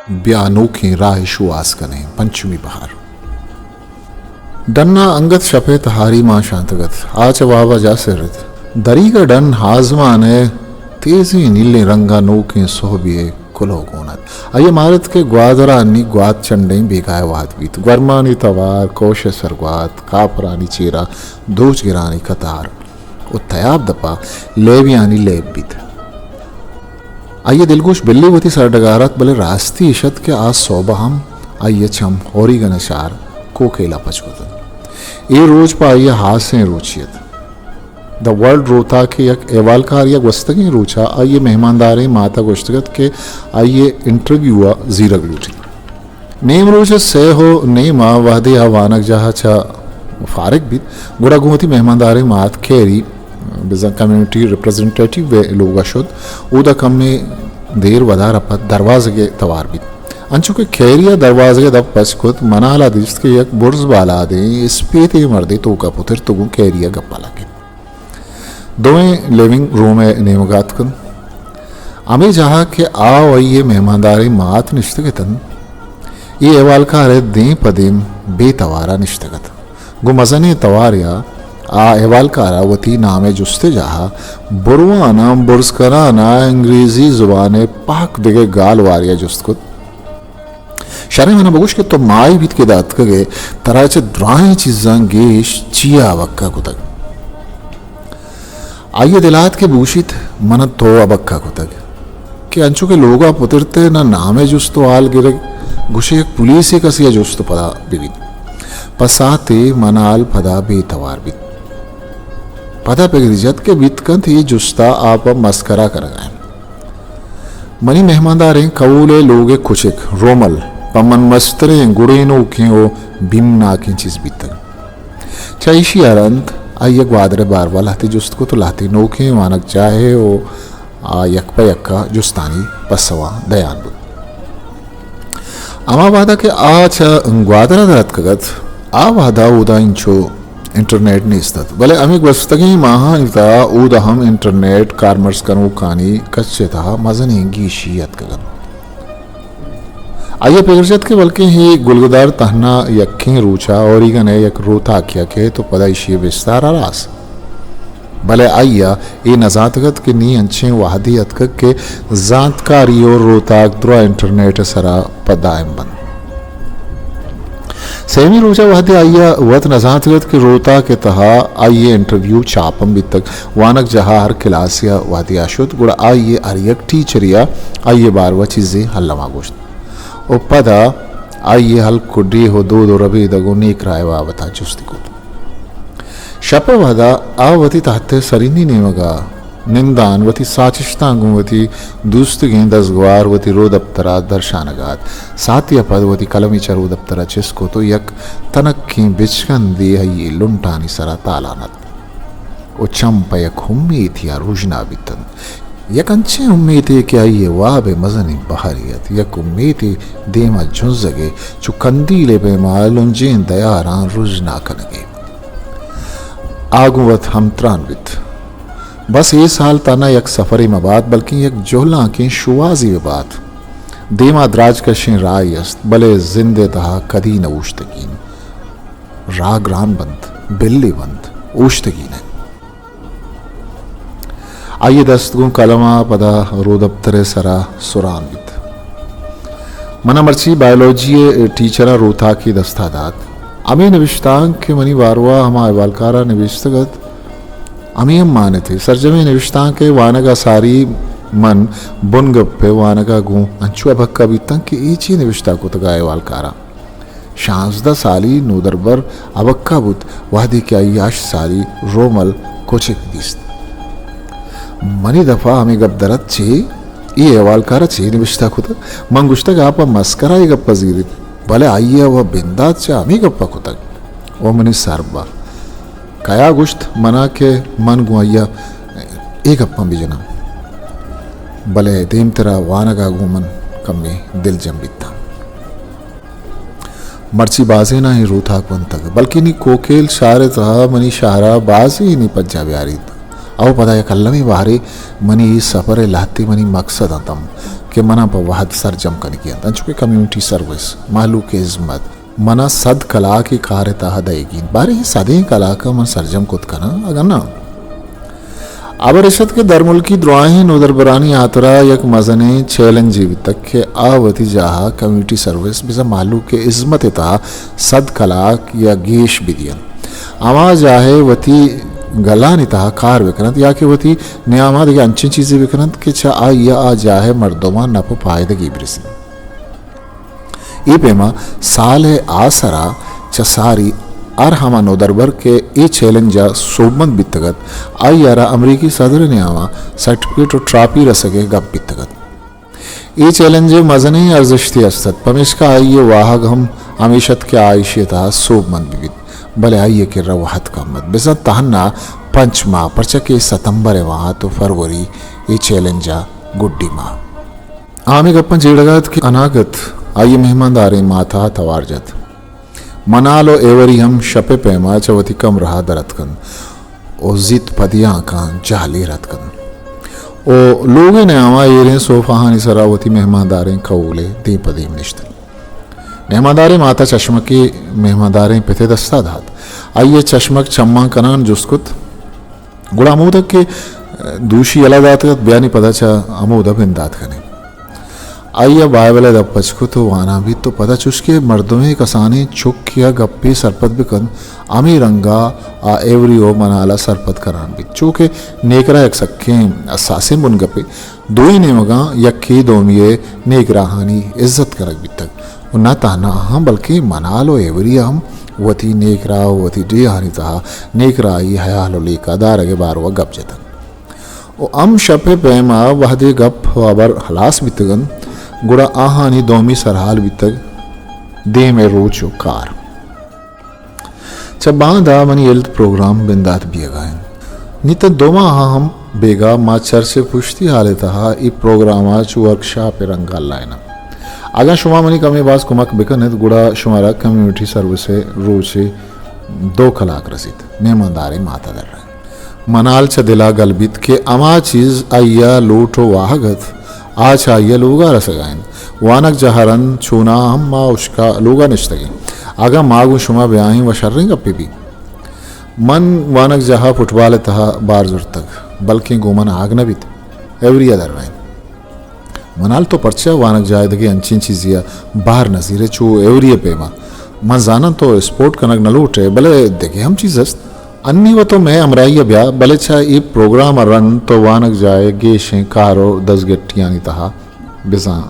بیا نوکیں راہ شوہاز کنیں، پنچمی بہار۔ ڈن ءَ انگت شپ ءِ تہاری مان شانتگ ات۔ آ چہ واب ءَ جاہ سر ات۔ دریگ ءِ ڈن آزمان ءِ تیزیں نیلیں رنگ ءَ نوکیں سہبے ءِ کلوہ گون ات۔ آئی ءَ مارت کہ گوادر ءَ انی گوات چنڈیں بیگاہ ءِ وہد بیت۔ گورمانی توار، کوش ءِ سرگوات، کاپرانی چیرا دوچگرانی قطار ءُ تیاب دپ ءَ لیبیانی لیب بیت۔ آئی ءِ دلگوش بلے وتی سرڈگار ات، بلے راستی اش ات کہ آ سہب ءَ ہم آئی ءِ چم اوریگن ءِ شہر کوکیل ءَ پچ کت انت۔ اے روچ پہ آئی ءَ ہاسیں روچے ات۔ دی ورلڈ روتاک ءِ یک احوالکارے ءَ گوستگیں روچ ءَ آئی ءِ مہمانداریں مات ءَ گوشتگ ات کہ آئی ءِ انٹرویو ءَ زیرگ لوٹیت۔ نیم روچ ءِ سئے ءُ نیم ءَ وہدے آ وانگجاہ ءَ چہ فارغ بیت، گڑا گوں وتی مہمانداریں مات کیری، بزاں کمیونٹی ریپریزنٹیٹیو ءِ لوگ ءَ شت۔ اودا کمے دیر ودار ءَ پد دروازگ ءِ توار بیت۔ انچو کہ کیری ءَ دروازگ ءِ دپ پچ کت، منال ءَ دیست کہ یک برز بالادیں اسپیتیں مردے توک ءَ پترت ءُ گوں کیری ءَ گپ ءَ لگت۔ دوئیں لیونگ روم ءِ نیمگ ءَ اتک انت۔ ہمے جاہ ءَ کہ آ ءُ آئی ءِ مہمانداریں مات نشتگ اتنت، اے احوالکار ءِ دیم پہ دیم بے توار ءَ نشتگ ات۔ گوں مزنیں توارے ءَ آ احوالکار ءَ وتی نام ءِ جست ءِ جاہ ءَ برواناں برز کنان ءَ انگریزی زبان ءِ پہک دگہ گالوارے ءَ جست کت۔ شریں، من ءَ بگوش کہ تو ماہے بیت کہ ادا اتکگ ئے، ترا چہ دراہیں چیزاں گیش چیا ابکہ کتگ؟ آئی ءَ دل آت کہ بگوشیت، من ءَ تو ابکہ کتگ کہ انچو کہ لوگ ءَ پترت ئے، نہ نام ءِ جست ءُ ہال گرگ، گوشے یک پولیسے کسے ءَ جست ءُ پدا بہ بیت۔ پہ ساعتے منال پدا بے توار بیت۔ پدا پگر جت کہ بیت کنت اے جست ءَ آ پہ مسکرا کنگ ءَ انت۔ منی مہمانداریں کہول ءِ لوگ ءِ کچک رومل پہ من مستریں گڑینوکیں ءُ بیمناکیں چیز بیتگ۔ چہ ایشی ءَ رند آئی ءَ گوادر ءِ باروا لہتے جست کت ءُ لہتے نوکیں وانگجاہ ءِ ءُ آ یک پہ یک ءَ جستانی پسواں دیان بوت۔ ہما وہد ءَ کہ آ چہ گوادر ءَ در اتکگ ات، آ وہد ءَ اودا انچو انٹرنیٹ نیست ات، بلے ہمے گوستگیں ماہانی تہا اودا ہم انٹرنیٹ کارمرز کنوکانی کچ ءِ تہا مزنیں گیشی اتکگ ات۔ آئی ءَ پگر جت کہ بلکیں اے گلگدار تہنا یکیں روچ ءَ اوریگن ءِ یک روتاکے ءَ کیت ءُ پدا ایشی ءِ بستار ہلاس۔ بلے آئی ءَ اے نہ زانتگ ات کہ نی انچیں وہدے اتکگ کہ زانتکاری ءُ روتاک درا انٹرنیٹ ءِ سرا پہ دائم بنت۔ سیمی روچ ءَ وہدے آئی ءَ وت نہ زانتگ ات کہ روتاک ءِ تہا آئی ءِ انٹرویو چاپ ہم بیتگ۔ وانگجاہ ءَ ہر کلاسے ءَ وہدے آ شت، گڑا آئی ءِ ہر یک ٹیچرے ءَ آئی ءِ باروا چیزے الما گوشت ءُ پدا آئی ءِ ہلک ءُ ڈیھ ءُ دود ءُ ربیدگ ءُ نیک راہ ءِ بابت ءَ جستی کت۔ شپ ءِ وہد ءَ آ وتی تہت ءِ سرینی نیمگ ءَ نندان وتی ساچشتاں گوں وتی دوستگیں دزگوار وتی رودپتر ءَ درشانگ ءَ ات۔ ساعتے ءَ پد وتی کلمے چہ رودپتر ءَ چست کت ءُ یک تنکیں بچکندے آئی ءِ لنٹانی سرا تالان ات ءُ چم پہ یک امیتے ءَ روژنا بیت انت۔ یک انچیں امیتے کہ آئی ءِ واب ءِ مزنیں بہرے ات، یک امیتے دیم ءَ جنزگ ءِ، چو کندیل ءِ پیما لنجیں دیاراں روژنا کنگ ءِ۔ آ گوں وت ہمتران بیت۔ بس اے سال تہنا یک سفرے مہ بات، بلکیں یک جہلانکیں شوہازے بہ بات۔ دیما دراج کشیں راہے است، بلے زند ءِ تہا کدی نہ اوشتگیں۔ راہ گران بنت، بلے بنت، اوشتگیں نہ۔ آئی ءِ دست گوں قلم ءَ پدا رودپتر ءِ سرا سران بیت۔ من ءَ مرچی بائیولوجی ءِ ٹیچر ءَ روتاکے دست ءَ دات۔ ہمے نبشتانک کہ منی باروا ہما احوالکار ءَ نبشتگ ات، ہمے ہم مان ات۔ سرجمیں نبشتانک ءِ وانگ ءَ ساری من بنگپ ءِ وانگ ءَ گوں انچو ابکہ بیتاں کہ اے چے نبشتہ کتگ ءَ احوالکار ءَ۔ شانزدہ سالی نودربر ابکہ بوت، وہدے کہ آئی ءَ ہشت سالی رومل کچک دیست۔ منی دپ ءَ ہمے گپ در ات، چے؟ اے احوالکار ءَ چے نبشتہ کتگ؟ من گوشتگ، آ پہ مسکرا اے گپ ءَ زیریت، بلے آئی ءَ وَ بندات چہ ہمے گپ ءَ کتگ۔ او منی سر بہ کیا گوشت من ءَ کہ من گوں آئی ءَ اے گپاں بجناں، بلے دیمترا وانگ ءَ گوں من کمے دلجم بیتاں۔ مرچی بازیناں اے روتاک بنتگ، بلکیں نی کوکیل شہر ءِ تہا منی شہر ءَ بازینے پجا بیاریت۔ او پدا یک المی بارے منی اے سفر ءِ لہتے منی مقصد انت ہم کہ منا پہ وہد سرجم کنگی انت، انچو کہ کمیونٹی سروس، مہلوک ءِ ہزمت، منا صد کلاک اے کار ءِ تہا دئیگی انت۔ باریں اے صدیں کلاک ءَ من سرجم کت کناں اگاں ناں؟ ہبر اش ات کہ درملکی دراہیں نودربرانی ہاترا یک مزنیں چیلنجے بیتگ کہ آ وتی جاہ ءَ کمیونٹی سروس بزاں مہلوک ءِ ہزمت ءِ تہا صد کلاک یا گیش بدینت۔ ہما جاہ ءَ وتی گلانی تہا کار بکننت یا کہ وتی نیاما دگہ انچیں چیزے بکننت کہ چہ آئی ءَ آ جاہ ءِ مردماں نپ ءُ پائدگے برسیت۔ اے پیما سال ءِ آسرا چہ ساری ہر ہما نودربر کہ اے چیلنج ءَ سوبمند بیتگ ات، آئی ءَ را امریکی صدر ءِ نیاما سرٹیفکیٹ ءُ ٹرافی رسگ ءِ گپ بیتگ ات۔ اے چیلنج ءِ مزنیں ارزشتے است ات، پمیشکا آئی ءِ واہگ ہم ہمیش ات کہ آ ایشی ءِ تہا سوبمند بہ بیت، بلے آئی ءِ کرا وہد کم ات، بزاں تہنا پنچ ماہ، پرچا کہ ستمبر ءِ ماہ ات ءُ فروری اے چیلنج ءِ گڈی ماہ۔ آ ہمے گپاں جیڑگ ءَ ات کہ اناگت آئی ءِ مہمانداریں مات ءَ توار جت۔ منال ءُ ایوری ہم شپ ءِ پیما چہ وتی کمرہ ءَ در اتک انت ءُ زیت پہ دیانکاں جہل ایر اتک انت ءُ لوگ ءِ نیاما ایریں صوفاہانی سرا وتی مہمانداریں کہول ءِ دیم پہ دیم نشت انت۔ مہمانداریں مات ءَ چشمکے مہمانداریں پت ءِ دست ءَ دات۔ آئی ءَ چشمک چماں کنان جست کت، گڑا ہمودا کہ دوشی یلہ داتگ ات، بیا نی پدا چہ ہمودا بندات کنیں۔ آئی ءَ بائبل ءِ دپ پچ کت ءُ وانان بیت ءُ پدا چوش کہ مردمے کسانیں چکے ءَ گپے سرپد بہ کنت، ہمے رنگ ءَ آ ایوری ءُ منال ءَ سرپد کنان بیت، چو کہ نیکرا یک سکیں حساسیں بنگپے۔ دوئیں نیمگاں یکے دومی ءِ نیکراہانی عزت کنگ بیتگ ءُ نہ تہنا آہاں بلکیں منال ءُ ایوری ءَ ہم وتی نیکراہ ءُ وتی ڈیہانی تہا نیکراہی ہیال ءُ لیکہ دارگ ءِ بارو ءَ گپ جتگ۔ ءُ ہم شپ ءِ پیم ءَ وہدے گپ ءُ ہبر ہلاس بیتگ انت، گڑا آہانی دومی سرحال بیتگ دیم ءِ روچ ءُ کار۔ چہ باندا منی ہیلتھ پروگرام بندات بیگا انت۔ نی تاں دو ماہ ہم بیگا ما چرچ ءِ پشتی ہال ءِ تہا اے پروگرام ءَ چو ورکشاپ ءِ رنگ ءَ لائیناں۔ اگاں شما منی کمے باز کمک بکن ات، گڑا شمارا کمیونٹی سروس ءِ روچ ءِ دو کلاک رسیت۔ مہمانداریں مات ءَ درائینت۔ منال چہ دل ءَ گل بیت کہ ہما چیز آئی ءِ لوٹ ءُ واہگ ات، آ چہ آئی ءِ لوگ ءَ رسگ ءَ انت۔ وانگجاہ ءَ رند چوناہا ہم ما ہشک ءَ لوگ ءَ نشتگ ایں۔ اگاں ما گوں شما بیاہیں و شریں گپے بیت۔ من وانگجاہ ءَ فٹبال ءِ تہا بار زرتگ، بلکیں گوں من آگ نہ بیت۔ ایوری ءَ درائینت۔ منال، تو پرچا وانگجاہ ءِ دگہ انچیں چیزے ءَ بہر نہ زیرئے چو ایوری ءِ پیما؟ من زاناں تو اسپورٹ کنگ نہ لوٹ ئے، بلے دگہ ہم چیز است۔ انی و تو مئے ہمراہی ءَ بیا، بلے چہ اے پروگرام ءَ رند تو وانگجاہ ءِ گیشیں کار و دزگٹیانی تہا بزاں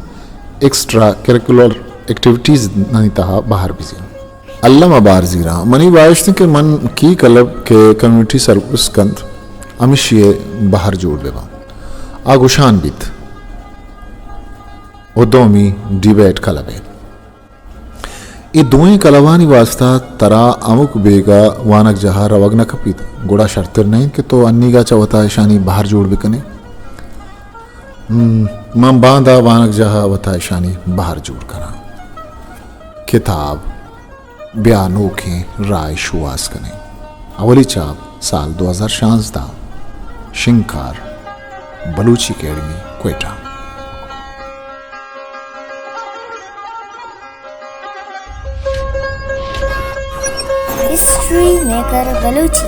ایکسٹرا کریکولر ایکٹیویٹیزانی تہا بہر بزیر۔ الم ءَ بار زیراں۔ منی واہشت انت کہ من کی کلب کہ کمیونٹی سروس کنت، ہمیشی ءِ بہر جوڑ بہ باں۔ آ گوشان بیت۔ و دومی ڈیبیٹ کلب ءَ۔ اے دوئیں کلبانی واستا ترا ہمک بیگا وانگجاہ ءَ روگ نہ کپیت، گڑا شرتر نہ انت کہ تو انیگا چہ وتا اشانی بہر جوڑ بکنے۔ ہم، من باندا وانگجاہ ءَ وتا اشانی بہر جوڑ کناں۔ کتاب، بیا نوکیں راہ ءِ شوہاز کنیں۔ اولی چاپ سال دو ہزار شانزدہ۔ شنگکار، Balochi academy, Quetta. History maker Balochi.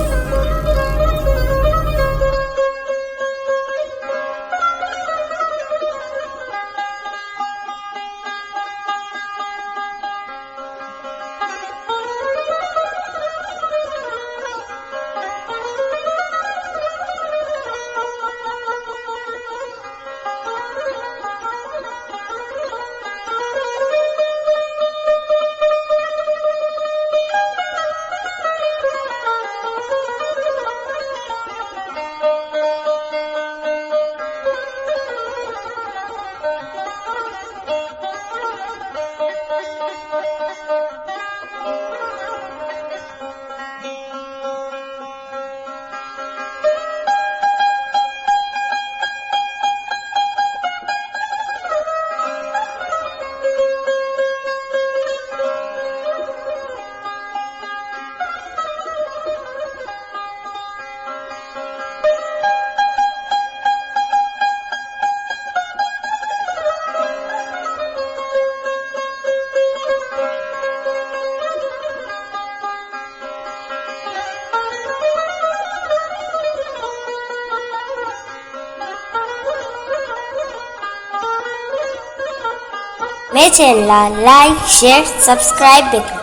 مئے چینل ءَ لائک، شیئر، سبسکرائب بکن۔